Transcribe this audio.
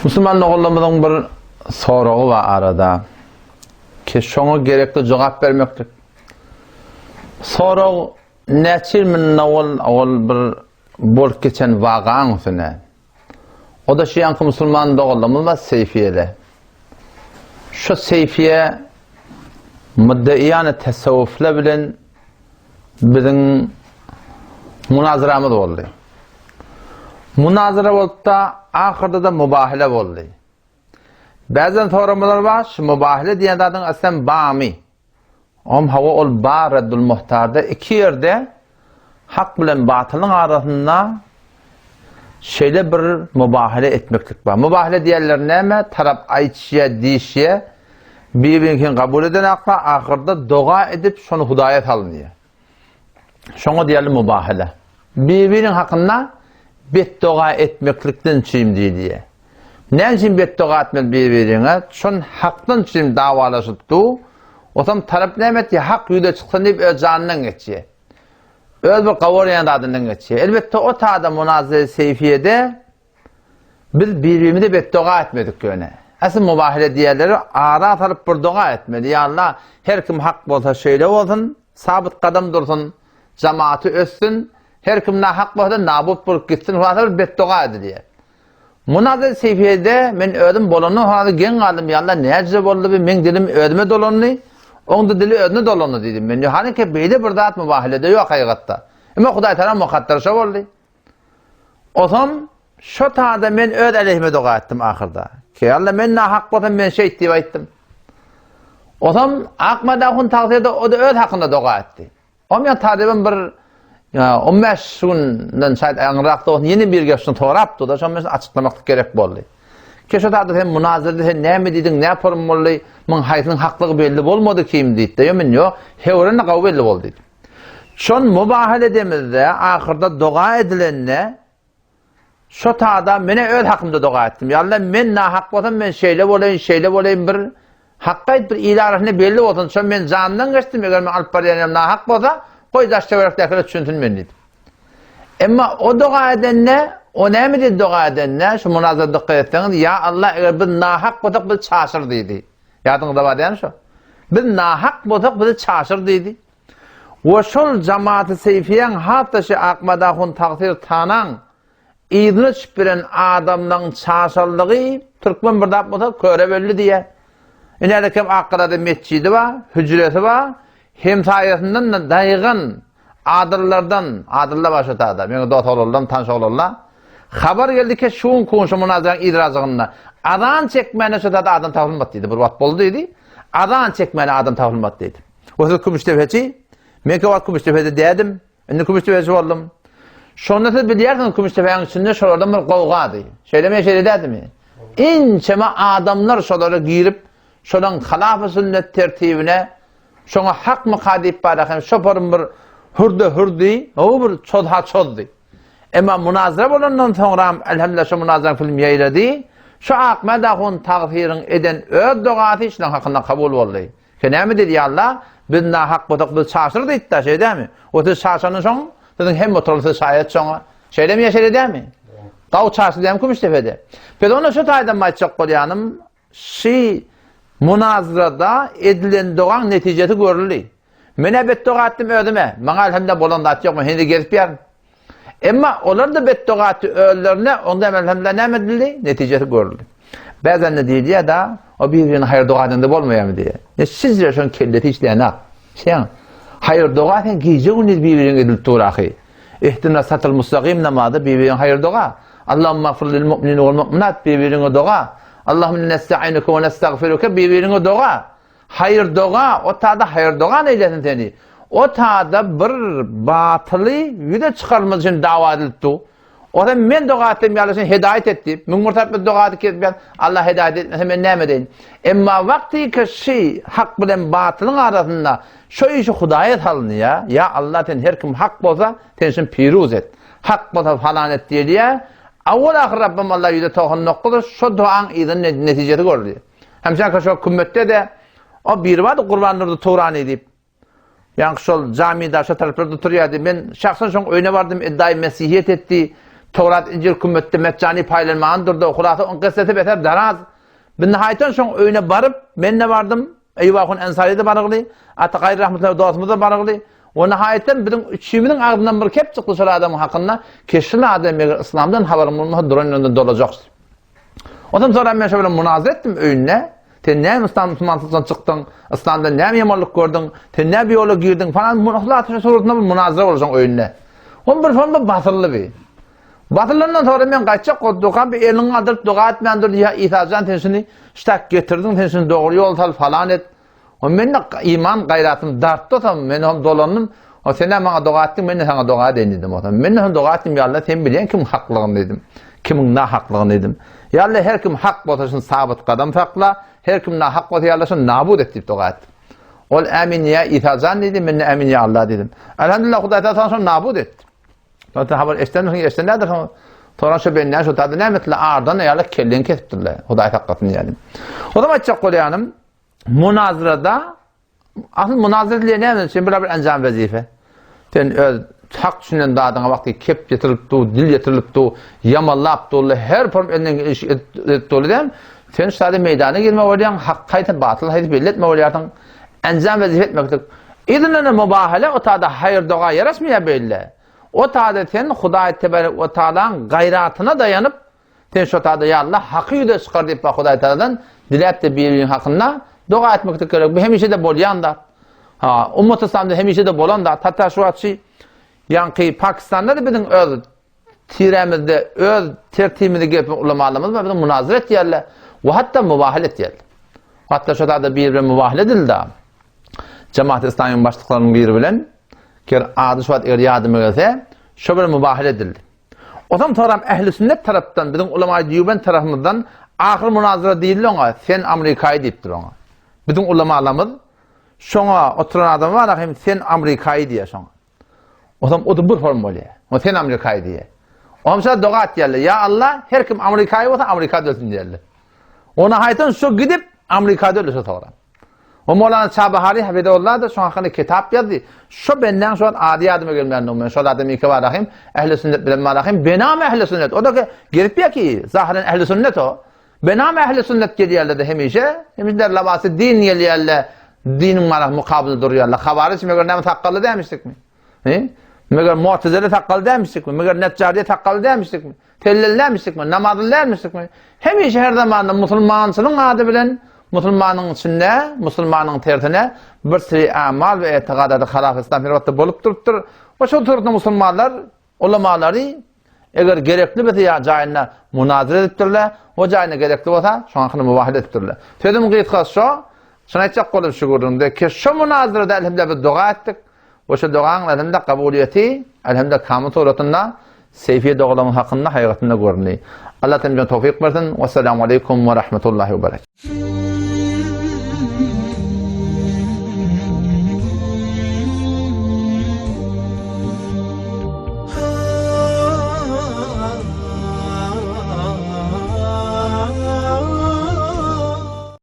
Musulman doganlarymyzyň bir soragy bar arada. Ki şoňa gerekli jogap bermeklik. Sorag näçe ýyl mundan owal ol bir bolup geçen wagaň üstüne. O-da şu ýanky musulman doganlarymyz bar Seýfiýede. Şu Seýfiýe muddeýany tesawwuflar bilen biziň munazaramyz boldy. Munazara boldy-da, ahyrda-da mubahile boldy. Bäzden soramalar bar, şu mubahile diýen zadyň aslem barmy? Om hawa ol bar Reddul Muhtarda iki ýerde hak bilen batylyň arasynda şeýle bir mubahile etmeklik bar. Mubahile diýenler näme? Tarap aýtşýa, diýişýä, bir-biriňkini kabul edenakla ahyrda doga edip şony Hudaýa salynýar. Şoňa diýerli mubahile. Bir-biriň hakynda betdoga etmeklikden çüým diýilýär. Näme üçin betdoga etmeli bir-biriňe? Şon hakdan üçin dawalaşyp du. Osam tarap näme etýär? Hak ýüze çyksyn diýip öz janyndan geçýär. Öz bir gawarýan zadyndan geçýär. Elbetde o tada munazere seýfiýede biz bir-birimize betdoga etmedik ýöne. Asl mubahile diýerleri ara salyp bir doga etmeli. Ýa Allah, her kim hak bolsa şeýle bolsun, sabyt gadam dursun, jamaty össün, her kim nahak bolsa nabut bolup gitsin, hulasa bir betdoga edilýär. Munazir Seýfiýede men özüm bolandan soňra geň galdym, ýa Allah näjüze boldy bu, meň dilim özüme dolandy, oň-da dili özüne dolandy diýdim men. Ýohanyňky beýle bir zat mubahilede ýok haýygatda. Emma Hudaý Tagala mukadder şo boldy. Osam şo tada men öz äleyhime doga etdim ahyrda. Ki Allah men nahak bolsam men şeýt diýip aýtdym. Osam Akmadahun tagsyýada o-da öz hakynda doga etdi. Omýan talybym bir 15 günden şaýt aňryrakda bolsun ýene bir gep şuny sorapdy-da, şony men açyklamaklyk gerek boldy. Keşe tada sen munazirde sen näme diýdiň, näme forum boldy, muň haýsynyň haklygy belli bolmady kim diýdi. Ýo men ýok, hewrende gawy belli boldy diýdim. Şon mubahal edemizde ahyrda doga edilende Şo tada menä öz hakymda doga etdim. Ýa Allah men nahak bolsam men şeýle bolaýyn, şeýle bolaýyn bir hakka aýt bir il arasynda belli bolsun. Şo men jandan geçdim eger men alyp barýan ýerim nahak bolsa goý daş töwerekdäkiler düşünsin men diýdim. Emma o doga edende o näme diýdi doga edende şu munazara dykgat etseňiz ýa Allah eger biz nahak bolsak bizi çaşyr diýdi. Ýadyňyzda bar dämi şo? Biz nahak bolsak bizi çaşyr diýdi. We şol jamaty seýfiýäň hat-da şi Akmadahun tagsyr tanaň yzyna düşüp bilen adamlaň çaşanlygy türkmen bir zat bolsa köre belli diýýär. Inälekem Akgalada metjidi bar, hüjresi bar, hemsaýasyndan-da daýgan adyllardan, adyllar bar şo tada, meň dos oglanlarym, tanyş oglanlar, habar geldi ki şu gün kun şu munazaraň yzrajygynda azan çekmäne şo tada adam tapylmady diýdi. Bir wagt boldy diýdi. Azan çekmäne adam tapylmady diýdi. O siz Kümüşdepeçi? Men ki wagt Kümüşdepede dädim. Indi Kümüşdepeçi boldum. Şonda siz bilýärsiňiz Kümüşdepäniň içinde şolardan bir gowgady. Şeýlemi ýa şeýle dädimi? Ençeme adamlar şolara girip, şolaň halafy sünnet tertibine şoňa hakmyka diýip barýar hem şoparym bir hürde hürdi, o bir çozha çozdy. Emma munazara bolandan soňram elhamdülillah şo munazaraň film ýaýrady. Şu Akmäd ahun tagsyryň eden öz dogasy şulaň hakynda kabul boldy. Sen näme diýdi, ýa Allah, biz nahak bolsak, bizi çaşyr diýdi-dä, şeýle dälmi? O sizi çaşandan soň, siziň hemme oturan siz şaýat şoňa. Şeýlemi ýa şeýle dälmi? Gawy çaşdy dälmi Kümüşdepede? Biz onda şu taýdan aýtjak bolýanym, şi munazrada edilen dogaň netijesi görüldi. Men-ä betdoga etdim özüme. Maňa elhamdülillah bolan zat ýok, men heniz gezip ýaryn. Emma olar-da betdoga etdi özlerine, onda hem elhamdülillah näme edildi? Netijesi görüldi. Bäzende diýilýär-da, o bir-birine haýyr doga edende bolmaýarmy diýýär. Ne sizler şoň kellesi işleýän-ak. Şeýan. Haýyr doga sen gije-gündiz bir-biriňe edilip dur ahy. Ihdina satal mustagim namazy bir-biriňe haýyr doga. Allahumma gfir lil mu'minin wal mu'minat bir-biriňe doga. Allahumma inna nestainuke we nestagfiruke bir-biriňe doga. Haýyr doga, o tada haýyr doga neýlesin seni? O tada bir batyly ýüze çykarmaz üçin dawa edilip dur. O sen men doga etsem ýaly sen hedaýat et diýip, 1001 tarap doga edip kesip Allah hedaýat etmese men näme edeýin? Emma wagty ki şi hak bilen batylyň arasynda şo işi Hudaýa salynýar, ýa Allah sen her kim hak bolsa, sen şuny piruz et. Hak bolsa falan et diýilýär. Awwal ahyr Rabbim Allah 199 şo dogaň yzyny netijesi görülýär. Hemşe şo kümmetde-de o biri bardy Gurbandurdy Turany diýip. Ýaňky şol jamyda şo taraplarda oturýardy. Men şahsan şoň öýüne bardym, eddaýy mesihiýet etdi. Towrat, Injil kümmetde mejjani paýlanman durdy. Hulasa oň kyssasy beter daraz. Bir nihaýatdan şoň öýüne baryp, men-de bardym, Eýýup ahun Ensary-da barygly, Ata Gaýry rahmetullahi dostumyz-da barygly. We nihaýatdan biziň üçimiziň agzyndan bir kep çykdy şol adamyň hakynda, ki şul adam eger yslamdan habaryň bolmasa duran ýerinden dolajak. Ondan soňra men şo bilen munazara etdim öýünde. Sen näme yslam musulmançylykdan çykdyň? Yslamdan näme ýamanlyk gördüň? Sen näme bu ýola girdiň? Falan hulasa şo suratynda bir munazara boldy şoň öýünde. On bir forma basyldy bi. Basylandan soňra men gaýtjak boldum. Bir elini galdyryp doga etmän durdy. Ýa Isa jan sen şuny ştak getirdiň, sen şuny dogry ýol sal falan et. O men de iman gaýratym dartdy otam, men hem dolandym. O sen hem maňa doga etdiň, men de saňa doga edeýin diýdim otam. Men hem doga etdim, ýa Allah sen bilýän kim haklygyny diýdim. Kimiň nahaklygyny diýdim. Ýa Allah her kim hak bolsa şuny sabyt gadam sakla, her kim nahak bolsa ýa Allah şuny nabut et diýip doga etdim. Ol ämin ýa Isa jan diýdi, men de ämin ýa Allah diýdim. Elhamdülillah Hudaý taala şuny nabut etdi. Zaten habar eşdenmisin, eşden nädirsiň? Sonra şu benden şu tadı näme etdiler? Ardan ýaly kelleni kesipdirler. Hudaý saklasyn diýelim. O zaman aýtjak bolýanym, munazrada asyl munazra diýen näme? Sen bir bir enjam wezife. Sen öz hak düşünen dadyňa wagty kep ýetirilip du, dil ýetirilip du, ýamallap du, her form elinden iş edip du diýen. Sen şu taýda meýdana girme bolýaň, hak haýsy, batyl haýsy belli etme bolýarsyň. Enjam wezife etmeklik. Yzyndan mubahele o taýda haýyr doga ýaraşmaýar beýle. O taýda sen Hudaý tebarek we taalaň gaýratyna daýanyp, sen şo taýda ýa Allah haky ýüze çykar diýip bak Hudaý taaladan diläp-de bir-biriniň hakynda doga etmeklik gerek. Bu hemişe-de bolýan zat. Ha, ummat yslamda hemişe-de bolan zat. Hatda şu wagt şu ýaňky Pakistanda-da biziň öz tirämizde öz tertibimizi gelip ulamalarymyz bar, biziň munazara etýärler we hatda mubahele etýärler. Hatda şo taýda biri bilen mubahele edildi. Jemaat Islamyň başlyklarynyň biri bilen, ker ady şu wagt eger ýadyma gelse, şo bilen mubahele edildi. Ondan soňra ähli sünnet tarapdan biziň ulama Dýuben tarapymyzdan ahyr munazara diýildi oňa, sen Amerikaýy diýipdir oňa. Biziň ulamalarymyz şoňa oturan adam bar hem sen Amerikaýy diýýär şoňa. Ondan o da bir form bolýar. O sen Amerikaýy diýýär. Ondan doga etýärler. Ýa Allah, her kim Amerikaýy bolsa Amerika dölsün diýýärler. Ona haýtan şu gidip Amerika dölse soňra. O Mowlana Çabahary Hafizahullah da şoň hakynda kitap ýazdy. Şo bendäň şu wagt ady ýadyma gelmändir men. Şol adam ýeke bar ahim, ähli sünnet bilen bar ahim, benam ähli sünnet. O da gelip ýa ki, zahyren ähli sünnet o. Benam ähli sünnet gelýärler de hemişe. Hemişe labasy din gelýärler. Diniň bar mukabyl durýarlar. Hawaryç meger näme sakgally dämişdikmi? He? Meger Mu'tezile sakgally dämişdikmi? Meger Neccariye sakgally dämişdikmi? Selleli dälmişdikmi? Namazly dälmişdikmi? Hemişe her zamanda musulmançylygyň ady bilen musulmanyň içinde, musulmanyň tersine bir sürü amal we etigadady halaf islam her wagtda bolup durupdyr. We şol suratda musulmanlar ulamalary eger gerekli bolsa ýa jaýynda munazara edipdirler, o jaýynda gerekli bolsa şoň hakynda mubahele edipdirler. Sözüm gysgasy şo, şuny aýtjak bolup şu gürrüňde ki şo munazarada elhamdülillah biz doga etdik. We şu dogaň elhamdülillah kabulyýeti elhamdülillah kamyl suratynda Seýfiýe dogalaryň hakynda haýgatynda göründi. Allah temizden towfyk bersin. Wessalamu aleýkum we rahmetullahi we berekatuh.